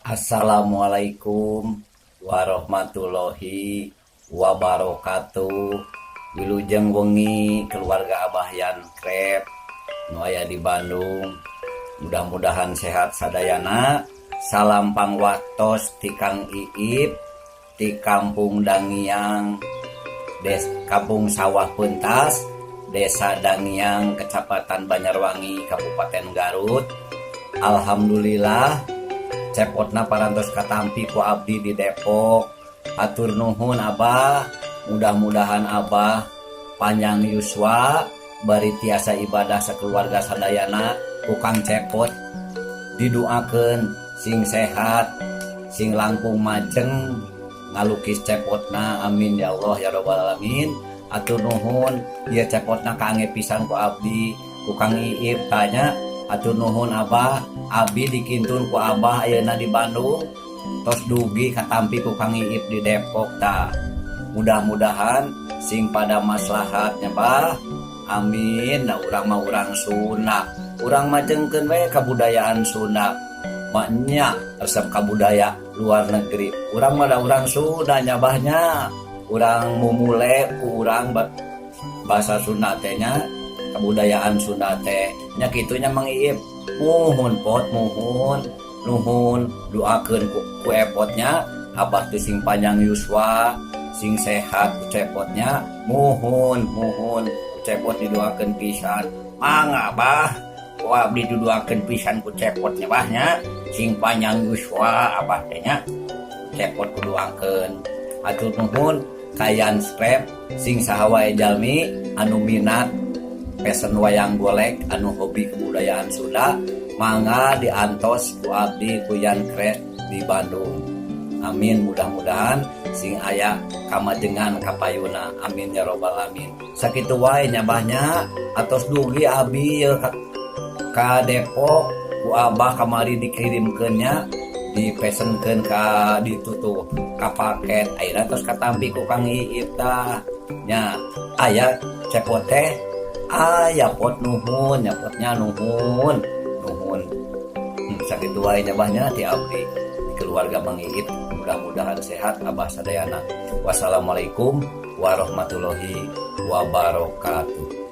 Assalamualaikum warahmatullahi wabarakatuh. Wilujeng wengi, keluarga Abah Yan Krep nu aya di Bandung. Mudah-mudahan sehat sadayana. Salam pangwaktos ti Kang Iip di Kampung Dangiang, Des Kampung Sawah Pentas, Desa Dangiang, Kecamatan Banjarwangi, Kabupaten Garut. Alhamdulillah, cepotna parantos katampi ku abdi di Depok. Hatur nuhun, Abah. Mudah-mudahan Abah panjang yuswa, bari tiasa ibadah sekeluarga sadayana. Ku Kang Cepot didoakeun sing sehat, sing langkung majeng ngalukis cepotna. Amin ya Allah ya Robbal Alamin. Hatur nuhun, ieu cepotna kaangge pisan ku abdi, ku Kang Iip tanya. Hatur nuhun, Abah. Abi dikintun ku Abah ayeuna di Bandung, tos dugi katampi ku Kang Iip di Depok. Tah, mudah-mudahan sing pada maslahatnya, Bah. Amin. Nah, urang mah urang Sunda, urang majengkeun we kabudayaan Sunda. Maknya resep kabudaya luar negeri, urang mah da urang Sunda nya, Bah, nya. Urang mumule ku urang bahasa Sunda teh nya, kebudayaan Sunda teh nya kitu nya. Mang Iip, muhun pot, muhun nuhun, doakeun ku epotnya, Abah teh sing panjang yuswa, sing sehat ku cepotnya. Muhun, muhun, ku cepot didoakeun pisan. Mangga, Abah, ku abdi didoakeun pisan ku cepotnya, Bah, nya, sing panjang yuswa Abah teh nya. Cepot ku doakeun. Hatur nuhun ka Yan Scrap. Sing saha wae jalmi anu minat pesen wayang golek, anu hobi kebudayaan Sunda, mangga diantos ku abdi, ku Yan Krep di Bandung. Amin. Mudah-mudahan sing aya kamajengan kapayuna. Amin ya Robbal Alamin. Sakitu wae nya, Bah, nya. Atos dugi abi ye ka Depok, ku Abah kamari dikirimkeun nya, dipesenkeun ka ditutup ka paket. Ayeuna tos katampi ku Kang Iip. Tah nya, aya cepot teh, aya pot. Nuhun nya, potnya. Nuhun, nuhun. Sakitu wae nya, Bah, nya, ti abdi, di keluarga Mang Iip. Mudah-mudahan sehat Abah sadayana. Wassalamualaikum warahmatullahi wabarakatuh.